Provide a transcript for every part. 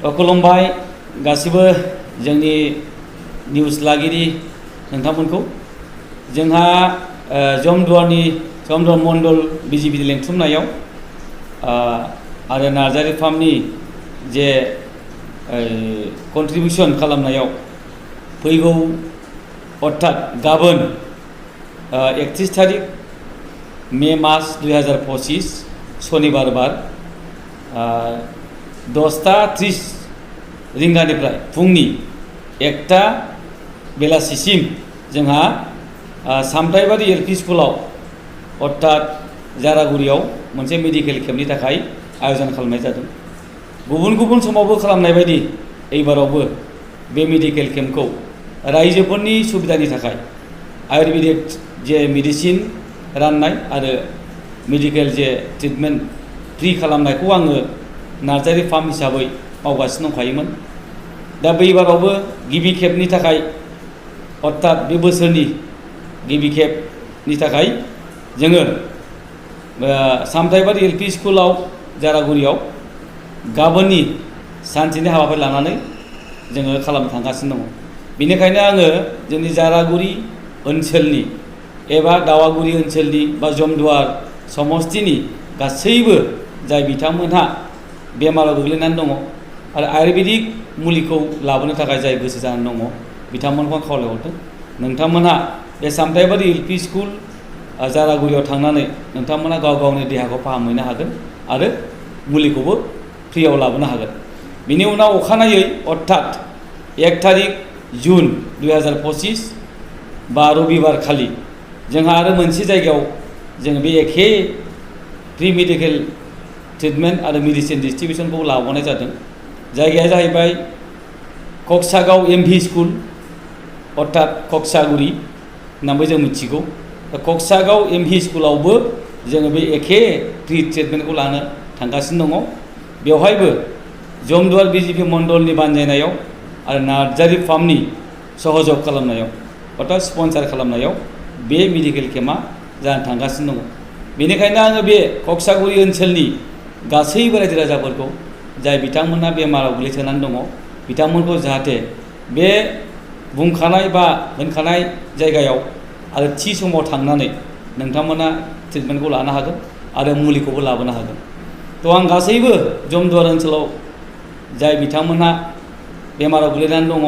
खुलुमबाय गासिबो जोंनि निउस लागिरि नोंथांमोनखौ जोंहा जमदुवार मण्डल बिजिपि लेंथुमनायाव आरो नार्जारि फार्मनि जे कन्ट्रिबिउसन खालामनायाव फैगौ अर्थात गाबोन 31 तारिख मे मास 2025 शनिबार बार 10:30 रिंगानिफ्राय फुंनि 1टा बेलासिसिम जोंहा सामथाइबारि एलपि स्कुलाव अर्थात जारागुरियाव मोनसे मेडिकेल केम्पनि थाखाय आयोजन खालामनाय जादों। गुबुन गुबुन समावबो खालामनाय बायदि एबारावबो बे मेडिकेल केम्पखौ रायजोफोरनि सुबिदानि थाखाय आयुर्वेदिक जे मेडिसिन राननाय आरो मेडिकेल जे ट्रिटमेन्ट फ्रि खालामनायखौ आङो नार्जारि फार्म हिसाबै मावगासिनो दंखायोमोन। दा बैबारावबो गिबि खेबनि थाखाय अर्थात बे बोसोरनि गिबि खेबनि थाखाय जोङो सामथाइबारि एलपि स्कुलाव जारागुरियाव गाबोननि सानसेनि हाबाफारि लानानै जोङो खालामनो थांगासिनो दङ। बेनिखायनो आङो जोंनि जारागुरि ओनसोलनि एबा दावागुरि ओनसोलनि बा जमदुवार समस्तिनि गासैबो जाय बिथांमोनहा बेमाराव गोग्लैनानै दङ आरो आयुर्वेदिक मुलिखौ लाबोनो थाखाय जाय गोसो जानानै दङ बिथांमोनखौ आं खावलायहरदों। नोंथांमोनहा बे सामथाइबारि एलपि स्कुल जारागुरियाव थांनानै नोंथांमोना गाव गावनि देहाखौ फाहामहैनो हागोन आरो मुलिखौबो फ्रियाव लाबोनो हागोन। बिनि उनाव अखानायै अर्थात 1 तारिख जुन 2025 बा रबिबार खालि जोंहा आरो मोनसे जायगायाव जों बे एखे फ्रि मेडिकेल ट्रिटमेन्ट आरो मेडिसिन डिस्ट्रिबिउसनखौ लाबोनाय जादों। जायगाया जाहैबाय कक्सागाव एमभि स्कुल अर्थात कक्सागुरि होननानैबो जों मिथिगौ। कक्सागाव एमभि स्कुलावबो जोङो बे एखे फ्रि ट्रिटमेन्टखौ लानो थांगासिनो दङ। बेवहायबो जमदुवार बिजिपि मण्डलनि बानजायनायाव आरो नार्जारि फार्मनि सहयोग खालामनायाव अर्थात स्पन्सार खालामनायाव बे मेडिकेल केम्पआ जानो थांगासिनो दङ। बेनिखायनो आङो बे कक्सागुरि ओनसोलनि गासैबो रायजो राजाफोरखौ जाय बिथांमोनहा बेमाराव गोग्लैसोनानै दङ बिथांमोनखौ जाहाथे बे बुंखानाय बा होनखानाय जायगायाव आरो थि समाव थांनानै नोंथांमोना ट्रिटमेन्टखौ लानो हागोन आरो मुलिखौबो लाबोनो हागोन। थ' आं गासैबो जमदुवार ओनसोलाव जाय बिथांमोनहा बेमाराव गोग्लैनानै दङ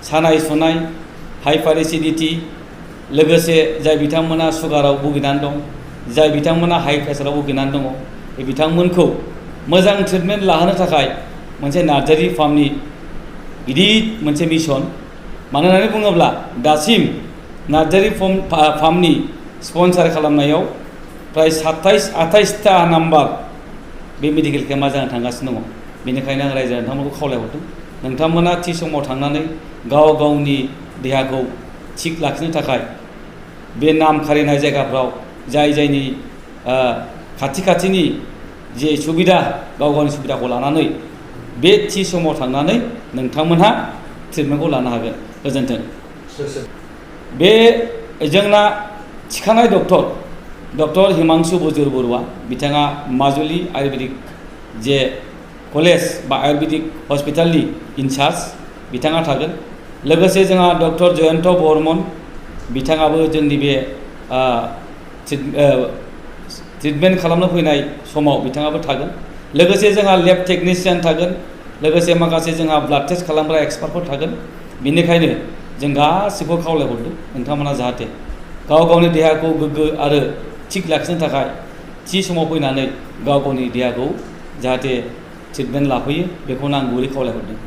सानाय सुनाय हाइपार एसिडिटी लोगोसे जाय बिथांमोना सुगाराव भुगिनानै दं जाय बिथांमोना हाइ प्रेसाराव भुगिनानै दङ बे बिथांमोनखौ मोजां ट्रिटमेन्ट लाहोनो थाखाय मोनसे नार्जारि फार्मनि गिदिर मोनसे मिशन। मानो होननानै बुङोब्ला दासिम नार्जारि फार्मनि स्पन्सार खालामनायाव प्राय 27-28टा नाम्बार बे मेडिकेल केम्पआ जानो थांगासिनो दङ। बेनिखायनो आं रायजो नोंथांमोनखौ खावलायहरदों नोंथांमोना थि समाव थांनानै गाव गावनि देहाखौ थिग लाखिनो थाखाय बे नाम खारिनाय जायगाफ्राव जायनि खाथिनि जे सुबिदा गाव गावनि सुबिदाखौ लानानै बे थि समाव थांनानै नोंथांमोनहा ट्रिटमेन्टखौ लानो हागोन। गोजोन्थों। बे जोंना थिखानाय डक्टर हिमांशु बजुर बरुवा बिथाङा माजुलि आयुर्वेदिक जे कलेज बा आयुर्वेदिक हस्पिटालनि इनचार्ज बिथाङा थागोन। लोगोसे जोंहा डक्टर जयन्त बर्मन बिथाङाबो जोंनि बे ट्रिटमेन्ट खालामनो फैनाय समाव बिथाङाबो थागोन। लोगोसे जोंहा लेब टेकनिशियान थागोन। लोगोसे माखासे जोंहा ब्लाड टेस्ट खालामग्रा एक्सपार्टफोर थागोन। बेनिखायनो जों गासिबो खावलायहरदों नोंथांमोना जाहाथे गाव गावनि देहाखौ गोग्गो आरो थिग लाखिनो थाखाय थि समाव फैनानै गाव गावनि देहाखौ जाहाथे ट्रिटमेन्ट लाफैयो बेखौनो आं गुरै खावलायहरदों।